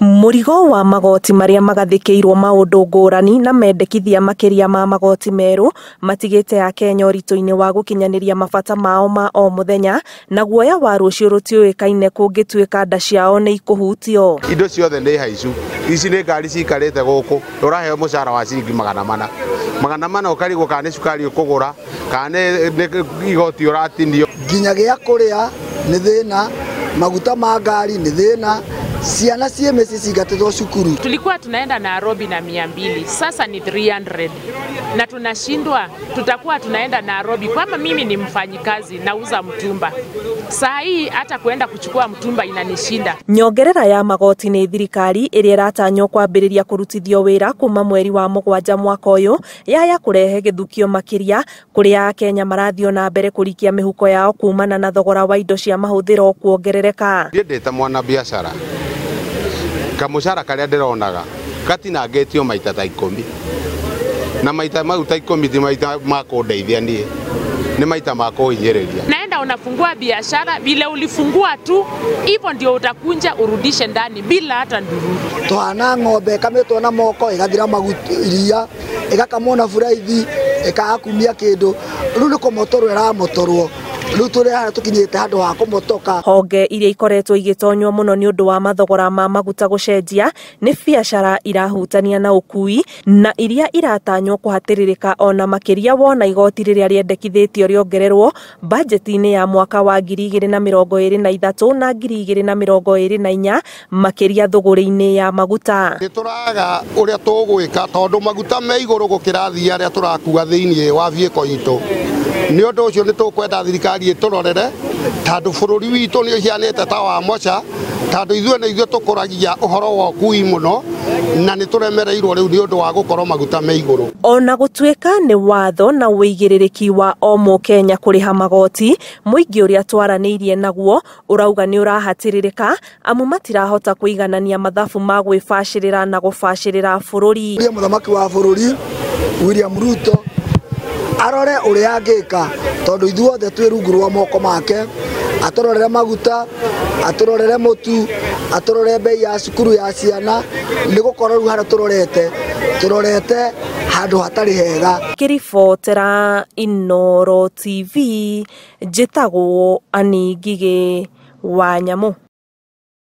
Mũrigo wa magoti marĩa magathĩkĩirwo maũndũ ngũrani na mendekithia makĩria ma magoti merũ matigĩte akenya ũritũ-inĩ wa gũkinyanĩria mabata mao ma o mũthenya na guoya wa rũciũ rũtiũĩkaine kũngĩtuĩka nda ciao nĩ ikũhutio. Indo ciothe nĩ haicu, ici nĩ ngari cikarĩte gũkũ, ũraheo mũcara wa ciringi 400 400 ũkarigwo kana nĩ cukari ũkũgũra kana nĩ igoti ũratinio. Nginya gĩa kũrĩa nĩ thĩna, maguta ma ngari nĩ thĩna, ciana ciĩ mĩciĩ cingatĩtwo cukuru. Tulikuwa tunaenda Nairobi na 200, sasa ni 300 na tunashindwa. Tutakuwa tunaenda Nairobi kama mimi ni mfanyikazi nauza mtumba, saa hii hata kuenda kuchukua mtumba inanishinda. Nyongerera ya magoti nĩ thirikari ĩrĩa ĩratanywo kwambĩrĩria kũrutithio wĩra kuma mweri wa 7 mwaka ũyũ yaya kũrehe gĩthukio makĩria kũrĩa akenya marathiĩ na mbere kũrikia mĩhuko yao kumana na thogora wa indo cia mahũthĩro kuongerereka. Niĩ ndĩ ta mwana biacara kamũcara karĩa ndĩronaga gatinangĩtio maita ta 10 na maita mau ta 10 ti maita ma kũndeithia niĩ, nĩ maita ma kũhinyĩrĩria. Naenda unafungua biashara vile ulifungua tu hivyo ndio utakunja urudishe ndani bila hata ndururu. Tuhana ng'ombe ĩkamĩtwo na moko ĩgathira maguta iria ĩgakamwo na buraithi ĩkaga kumia kĩndũ, rĩu nĩ kũmotorwo ĩramotorwo. Rĩu tũrĩ haha tũkinyĩte handũ ha kũmotoka. Honge iria ikoretwo igĩtonywo mũno nĩ ũndũ wa mathogora ma maguta gũcenjia nĩ biacara irahutania na ũkui na iria iratanywo kũhatĩrĩrĩka ona makĩria wona igoti rĩrĩa rĩendekithĩtio rĩongererwo bajeti-inĩ ya mwaka wa 2023 na 2024 makĩria thũgũrĩ-inĩ ya maguta. Nĩ tũraga ũrĩa tũgwĩka tondũ maguta me igũrũ gũkĩra athii arĩa tũrakua thĩinĩ wa vehicle itũ. Nĩ ũndũ ũcio nĩ tũkwenda thirikari ĩtũrorere tondũ bũrũri witũ nĩ ũhianĩte ta wa moca, tondũ ithuĩ nĩ ithuĩ tũkũragia ũhoro wa ũkui mũno na nĩ tũremereirwo rĩu nĩ ũndũ wa gũkorwo maguta me igũrũ. Ona gũtuĩka nĩ watho na ũigĩrĩrĩki wa o mũkenya kũrĩha magoti, mũingĩ ũrĩa twaranĩirie naguo ũrauga nĩ ũrahatĩrĩrĩka amu matirahota kũiganania mathabu ma gwĩbacĩrĩra na gũbacĩrĩra bũrũri. Mũthamaki wa bũrũri William Ruto arore ũrĩa angĩka tondũ ithuothe twĩ rungu rwa moko make, atũrorere maguta, atũrorere mũtu, atũrorere bei ya cukuru ya ciana, nĩ gũkorwo rĩu harĩa tũrorete tũrorete handũ hatarĩ hega. Ngĩribotera Inooro TV njĩtagwo Annie Ngigĩ wa Nyamũ.